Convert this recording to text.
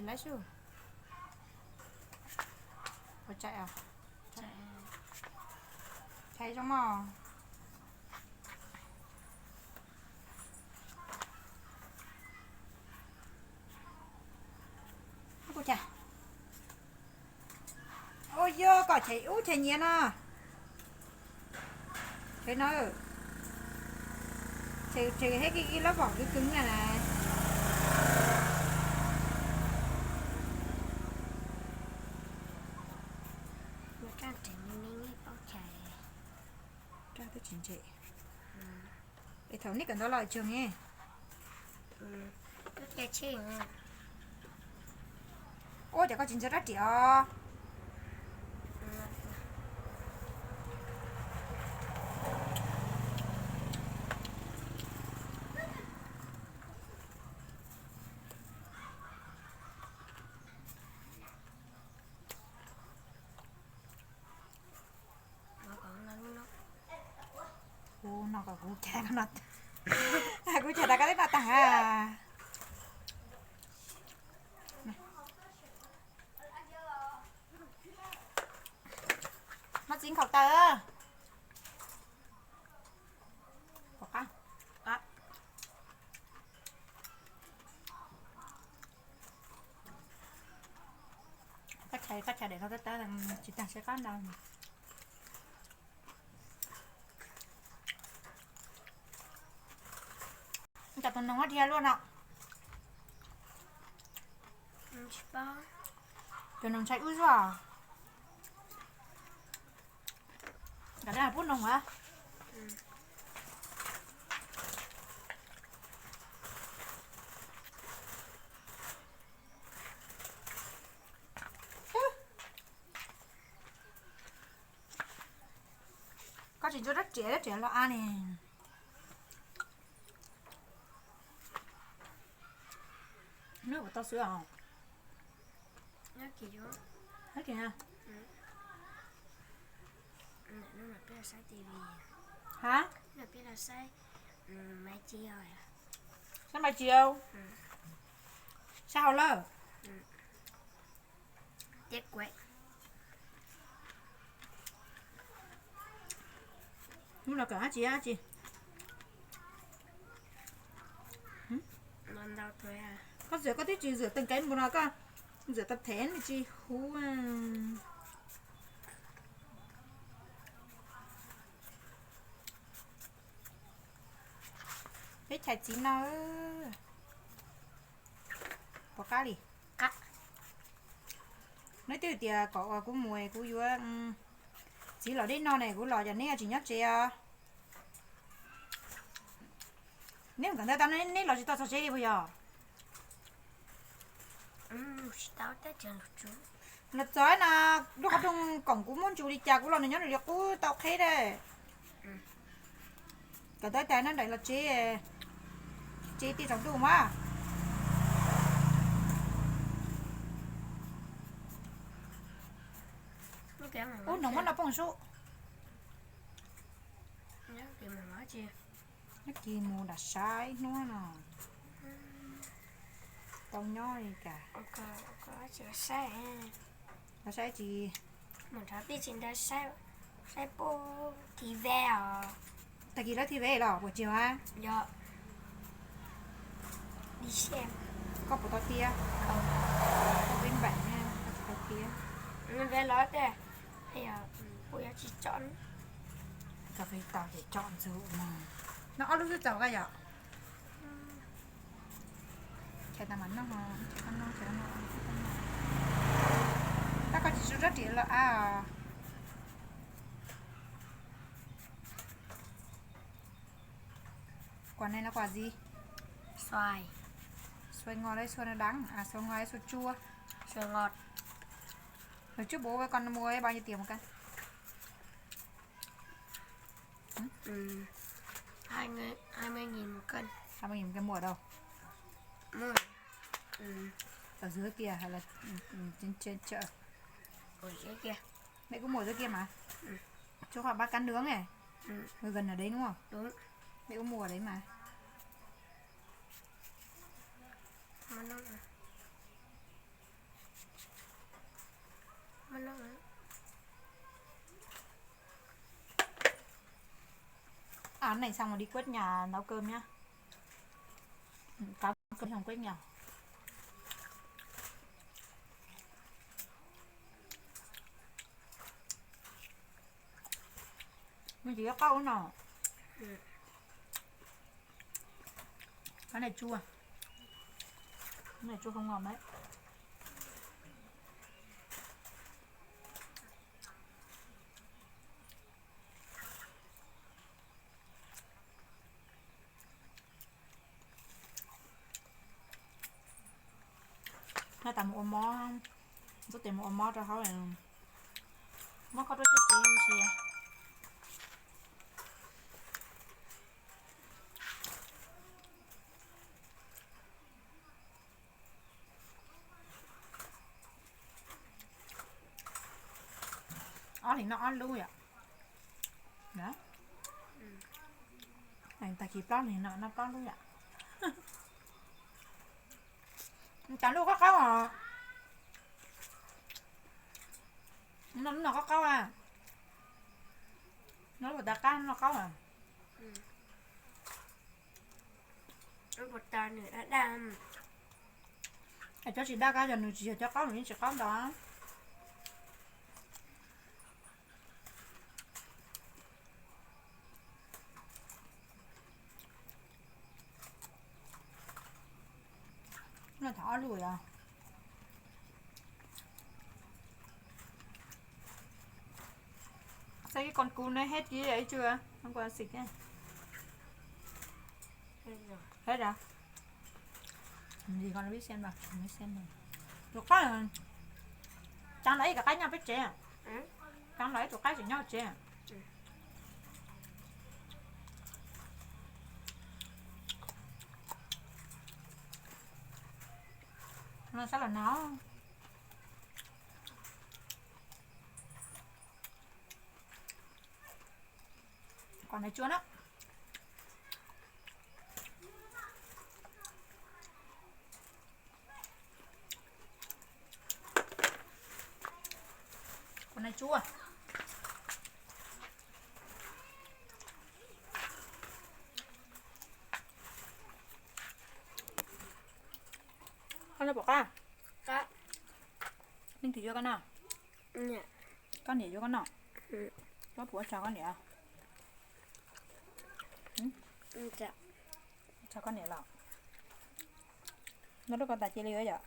Lab su. Ua tsaim os. Tsaim zoo mog. Kuv cas. Ua yog kom chev ub chev nyiav no. Chev no. Chev, chev heb kig kig lab vom kws kws na. Raj twb tsis ntse. Es thaum nej kawm ntawv los tsuag ne. Ua cas koj tsis ntsia rab riam os? Kuv no kom kuv chaw, kuv chaw tas koj twb noj tag. Maj txiv nkhaus taws. Koj chaw, koj chaw daim no tab tab tsis tag seb qab ntau. Cov tus noog dhia luaj no. Tus noog ntshai wb zuaj. Nkawd pub noog a. Koj tsis ntsuab rab riam, rab riam los a ne. Nub puas tau xwb os? Nyob kis, nyob kis. Nub no peb los saib T V. Ha? Nub no peb los saib Maiv Ci. Saib Maiv Ci, saib hauv lawm. Hnub no kawm dab tsi dab tsi? Koj ntxuam koj twb tsis ntxuam tees kev mus no koj ntxuam tas them ne tsis huv. Peb chais txiv no puas qab li? Neb twb tias kom uas kuv mus kuv yuav txiv los deb no ne, kuv los ces neb tsis nyob tsev os. Neb mus kawm ntawv tau neb los tsis tau txog tsev li puas yog? Los txog no, lub qhov rooj koom kuv muab ntsus li cas kuv los nws nyob nws li qub tau qheb dab. Kawm ntawv tas neb nraim los tsev, tsev tiaj tsaus ntuj mas. Ub, noog muab no poob sub. Nyob kis mus nram saib hnub no. Tau nyob li cas? Los saib tsis? Saib puj T V os. Tag kis lawv T V los puas tsis a? Koj puas tau tiav? Koj peb npaim, koj tsis tau tiav. Los tias, puas yuav tsis tsom? Koj peb tau ces tsom ntxuv no. No ob lub xwb txaus koj yom? Chais tas mam noj, chais koj noj, chais koj noj. Tab koj tsis su rab riam los a. Kuv ne no kuv txiv. Xuai ngos, xuai no dab, xuai ngos, xuai tsuab. Xuai ngos. Lawv tsuab buv ua koj mus bao nhiêu tiền một cân? Hai mươi nghìn một cân. Hai mươi nghìn một cân mua ở đâu? Mua ở dưới kia hay là trên, trên chợ? Ở dưới kia. Mẹ cũng mua dưới kia mà. Chỗ họ bán cá nướng này. Gần ở đấy đúng không? Đúng. Mẹ cũng mua ở đấy mà. Món đó mà. Anh này xong rồi đi quét nhà nấu cơm nhá. Có cơm không quét nhà. Mình chỉ có câu nó. Cái này chua. Cái này chua không ngon đấy. Noj tas mus ua mob, ntxuab tes mus ua mob rau hauv, mob koj rau txhua tsev ua si. Ob hlis noj ob lub yom. Tag kis plaub hlis no noj plaub lub yom. Cas lub qaub qaub os. Noj lub no qaub qaub a. Noj lub tas qab noj qaub a. Cov tsis daj qab yog nws tsis yog cov qaub nws yeej tsis qaub ntau. Noj thaum ob lub yom. Sao cái con cu nó hết dí vậy chưa? Hôm qua xịt nhé. Hết rồi. Gì con biết xem rồi, không biết xem rồi. Chuột khói rồi. Cho nó ít cái khác nhau biết chế à? Cho nó ít chuột khói chỉ nhau chế à? Nó sẽ là nó. Còn này chua nữa. Còn này chua. Con nó bỏ qua. Con. Ninh thử cho con nào? Con niam cho con nào? Có bố cho con niam. Cho con niam lọc. Nó rất con tài chia ly vậy?